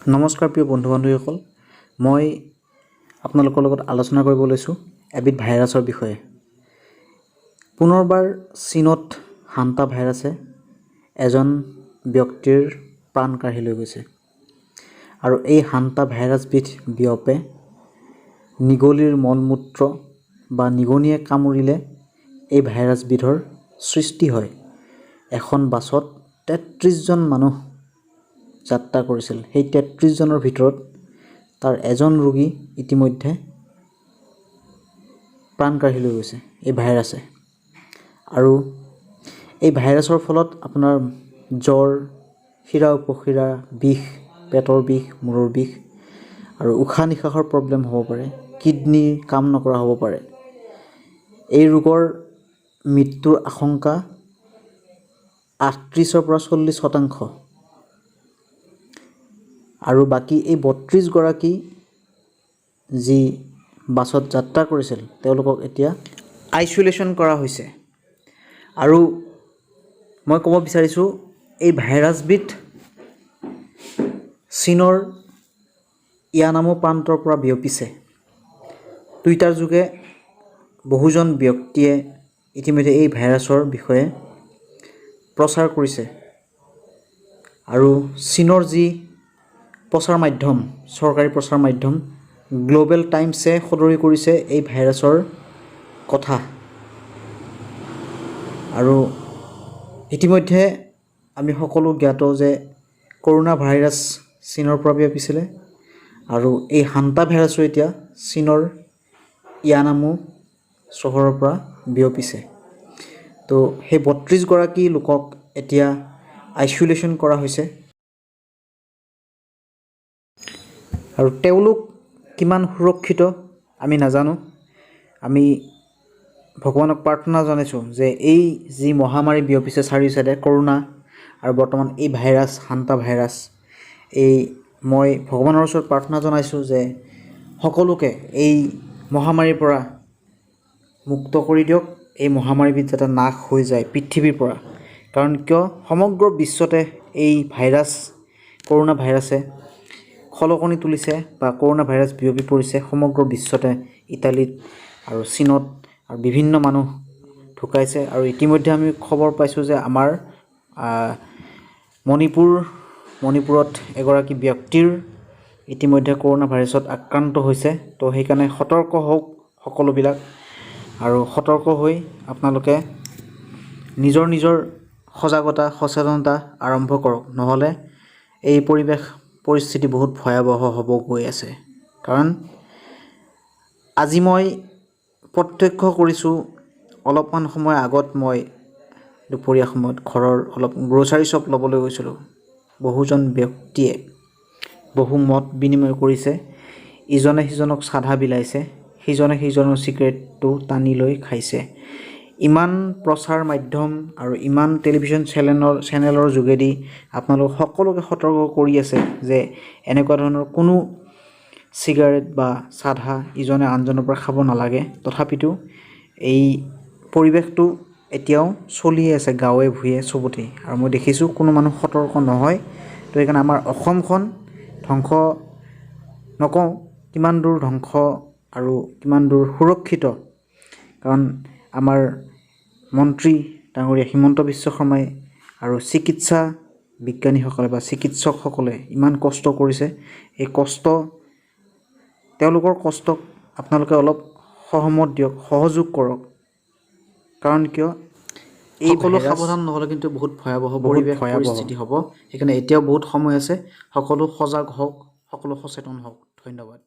নমস্কাৰ প্ৰিয় বন্ধু বান্ধৱীসকল, মই আপোনালোকৰ লগত আলোচনা কৰিব লৈছোঁ এবিধ ভাইৰাছৰ বিষয়ে। পুনৰবাৰ চীনত হান্তা ভাইৰাছে এজন ব্যক্তিৰ প্ৰাণ কাঢ়ি লৈ গৈছে। আৰু এই হান্তা ভাইৰাছবিধ বিয়পে নিগনিৰ মলমূত্ৰ বা নিগনিয়ে কামুৰিলে এই ভাইৰাছবিধৰ সৃষ্টি হয়। এখন বাছত 33জন মানুহ যাত্ৰা কৰিছিল। সেই 33জনৰ ভিতৰত তাৰ এজন ৰোগী ইতিমধ্যে প্ৰাণ কাঢ়ি লৈ গৈছে এই ভাইৰাছে। আৰু এই ভাইৰাছৰ ফলত আপোনাৰ জ্বৰ, সিৰা উপসিৰা বিষ, পেটৰ বিষ, মূৰৰ বিষ আৰু উশাহ নিশাহৰ প্ৰব্লেম হ'ব পাৰে, কিডনী কাম নকৰা হ'ব পাৰে। এই ৰোগৰ মৃত্যুৰ আশংকা 38ৰ পৰা 40%। আৰু বাকী এই 32গৰাকী যি বাছত যাত্ৰা কৰিছিল, তেওঁলোকক এতিয়া আইচ'লেশ্যন কৰা হৈছে। আৰু মই ক'ব বিচাৰিছোঁ, এই ভাইৰাছবিধ চীনৰ য়ানামো প্ৰান্তৰ পৰা বিয়পিছে। টুইটাৰ যোগে বহুজন ব্যক্তিয়ে ইতিমধ্যে এই ভাইৰাছৰ বিষয়ে প্ৰচাৰ কৰিছে। আৰু চীনৰ যি প্ৰচাৰ মাধ্যম, চৰকাৰী প্ৰচাৰ মাধ্যম গ্ল'বেল টাইমছে সদৰি কৰিছে এই ভাইৰাছৰ কথা। আৰু ইতিমধ্যে আমি সকলো জ্ঞাত যে কৰোণা ভাইৰাছ চীনৰ পৰা বিয়পিছিলে আৰু এই হান্তা ভাইৰাছো এতিয়া চীনৰ য়ানামো চহৰৰ পৰা বিয়পিছে। তো সেই 32গৰাকী লোকক এতিয়া আইচ'লেশ্যন কৰা হৈছে আৰু তেওঁলোক কিমান সুৰক্ষিত আমি নাজানো। আমি ভগৱানক প্ৰাৰ্থনা জনাইছোঁ যে এই যি মহামাৰী বিয়পিছে চাৰিও চাইডে, কৰোণা আৰু বৰ্তমান এই ভাইৰাছ, হান্তা ভাইৰাছ, এই মই ভগৱানৰ ওচৰত প্ৰাৰ্থনা জনাইছোঁ যে সকলোকে এই মহামাৰীৰ পৰা মুক্ত কৰি দিয়ক, এই মহামাৰীবিধ যাতে নাশ হৈ যায় পৃথিৱীৰ পৰা। কাৰণ কিয়, সমগ্ৰ বিশ্বতে এই ভাইৰাছ, কৰোণা ভাইৰাছে খলকনি তুলিছে বা কৰোণা ভাইৰাছ বিয়পি পৰিছে সমগ্ৰ বিশ্বতে। ইটালীত আৰু চীনত আৰু বিভিন্ন মানুহ ঢুকাইছে। আৰু ইতিমধ্যে আমি খবৰ পাইছোঁ যে আমাৰ মণিপুৰত এগৰাকী ব্যক্তিৰ ইতিমধ্যে কৰোণা ভাইৰাছত আক্ৰান্ত হৈছে। তো সেইকাৰণে সতৰ্ক হওক সকলোবিলাক আৰু সতৰ্ক হৈ আপোনালোকে নিজৰ নিজৰ সজাগতা, সচেতনতা আৰম্ভ কৰক। নহ'লে এই পৰিৱেশ পৰিস্থিতি বহুত ভয়াৱহ হ'ব গৈ আছে। কাৰণ আজি মই প্ৰত্যক্ষ কৰিছোঁ, অলপমান সময় আগত মই দুপৰীয়া সময়ত ঘৰৰ অলপ গ্ৰ'চাৰী শ্বপ ল'বলৈ গৈছিলোঁ। বহুজন ব্যক্তিয়ে বহু মত বিনিময় কৰিছে, ইজনে সিজনক চাধা বিলাইছে, সিজনে সিজনৰ চিগাৰেটটো টানি লৈ খাইছে। ইমান প্ৰচাৰ মাধ্যম আৰু ইমান টেলিভিশ্যন চেনেলৰ যোগেদি আপোনালোক সকলোকে সতৰ্ক কৰি আছে যে এনেকুৱা ধৰণৰ কোনো চিগাৰেট বা চাধা ইজনে আনজনৰ পৰা খাব নালাগে। তথাপিতো এই পৰিৱেশটো এতিয়াও চলিয়ে আছে গাঁৱে ভূঞে চবতেই। আৰু মই দেখিছোঁ কোনো মানুহ সতৰ্ক নহয়। তো সেইকাৰণে আমাৰ অসমখন ধ্বংস নকওঁ, কিমান দূৰ ধ্বংস আৰু কিমান দূৰ সুৰক্ষিত, কাৰণ আমাৰ মন্ত্ৰী ডাঙৰীয়া হিমন্ত বিশ্ব শৰ্মাই আৰু চিকিৎসা বিজ্ঞানীসকলে বা চিকিৎসকসকলে ইমান কষ্ট কৰিছে। এই কষ্ট, তেওঁলোকৰ কষ্টক আপোনালোকে অলপ সহমত দিয়ক, সহযোগ কৰক। কাৰণ কিয়, এই সকলো ভাইৰাছ সাৱধান নহ'লে কিন্তু বহুত ভয়াৱহ বহুত পৰিৱেশ ভয়াৱহ। পৰিস্থিতি হ'ব। সেইকাৰণে এতিয়াও বহুত সময় আছে, সকলো সজাগ হওক, সকলো সচেতন হওক। ধন্যবাদ।